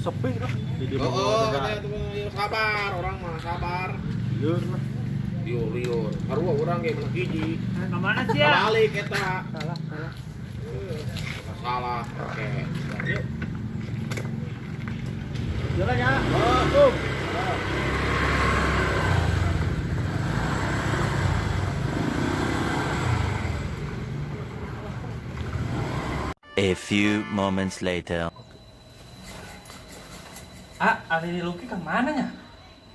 Sepi lah di Oh, oh, sabar, urang mah sabar. Lieur lah. Liur liur. Sarua urang ge menang hiji. Kemana sih ya? Balik eta. Salah, salah. Salah. Oke. Yuk. Jalan ya. Oh, A few moments later. Ah, ari Luki kemana nya?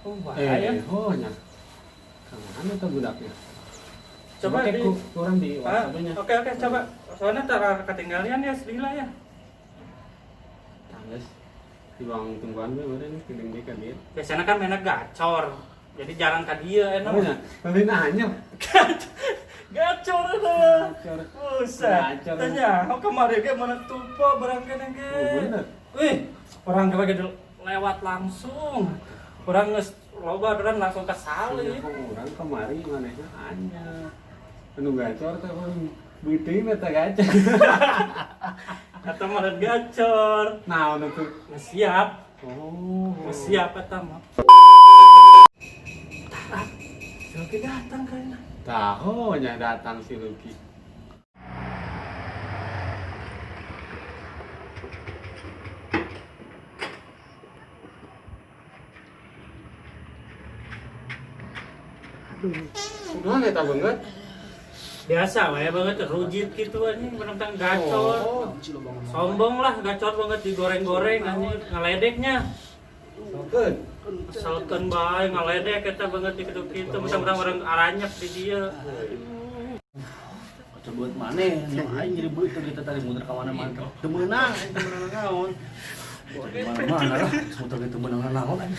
Oh, bahaya. Eh, oh nya. Kemana tuh budaknya? Coba kayak di kurang di Ah, WhatsApp-nya. oke oke coba. Soalnya tar ketinggalan ya Lila ya. Tangges. Di bang tungguan gue udah nih keliling dia kan dia. Biasanya kan mainnya gacor. Jadi jarang ke dia enak. Oh nya, beli nanya. Gacor lah. Gacor. Buset. Gacor. Tanya, oh kemarin ge mana tupo barang kene ge. Oh, bener. Wih, orang ge lewat langsung. Orang geus loba orang langsung Iya, kesalip. orang kemari manehna anya. Anu gacor teh pun beuteung eta gacor. Atau malah gacor. Nah, anu tuh. Nggak siap. Oh. Nggak siap eta mah. Tah, si Luki datang kayaknya. Tahu nya datang si Luki. Aduh, udah eta banget. Biasa wae banget rujit gitu anjing menentang gacor. Oh, Sombong lah gacor banget digoreng-goreng anjing ngaledeknya. sokeun. Asalkeun bae ngaledek eta banget di kitu-kitu mentang-mentang orang aranyep di dia. Kocok buat mana? Nu aing jadi beuteung kita tadi muter ka mana-mana. Teu meunang, aing teu meunang naon. Mana-mana lah, muter ge teu meunang naon aing.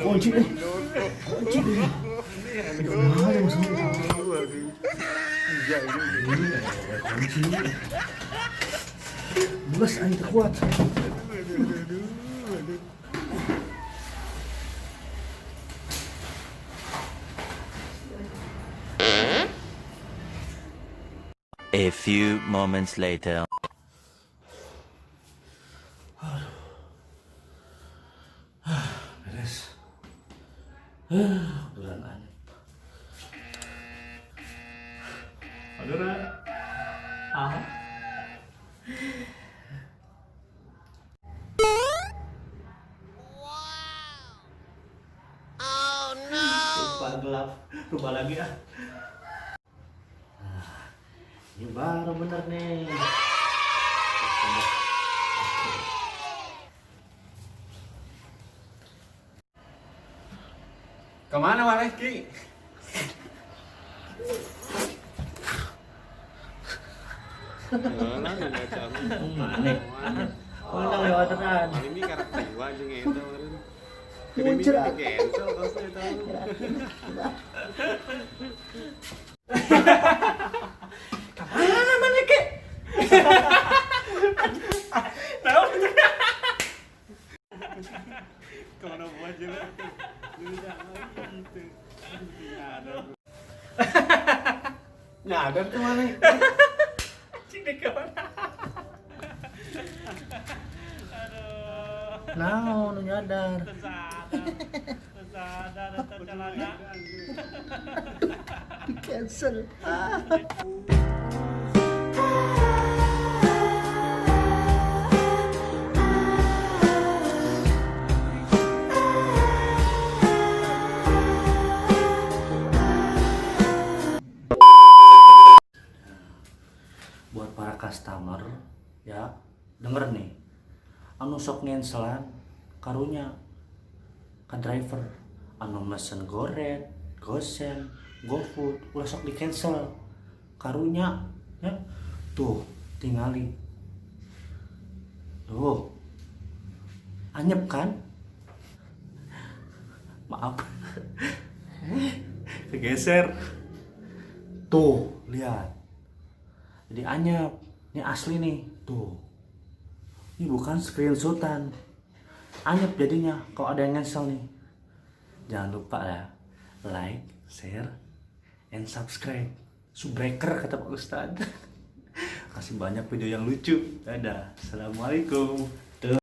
Kunci deh. Kunci deh. Kumaha ya maksudnya? Kunci. Geus aing teu kuat. A few moments later. Beres. Kebetulan aing. Aduh, ah. Lupa gelap, lupa lagi ah. Nah, ini baru bener nih. Kemana maneh Ki? Aneh. Oh, lewatan. Ini karakter jiwa jeung eta meureun. Muncul cancel tos eta. Kemana mana ke? Naon? Kemana buat jeung gitu. Nyadar tuh maneh. Anjing di kemana? Aduh. Naon nu nyadar. Tersadar. Tersadar eta celana. Di cancel. Buat para customer ya, denger nih. Anu sok ngenselan karunya ka driver anu mesen GoRide, GoSend, GoFood ulah sok di cancel karunya ya. Tuh tingali Tuh. Anyep kan? Maaf. Kegeser. Tuh, lihat. Jadi anyep. Ini asli nih. Tuh. Ini bukan screenshotan. Anyep jadinya kalau ada yang ngesel nih. Jangan lupa ya, like, share, and subscribe. Subbreaker kata Pak Ustadz. Kasih banyak video yang lucu. Dadah. Assalamualaikum.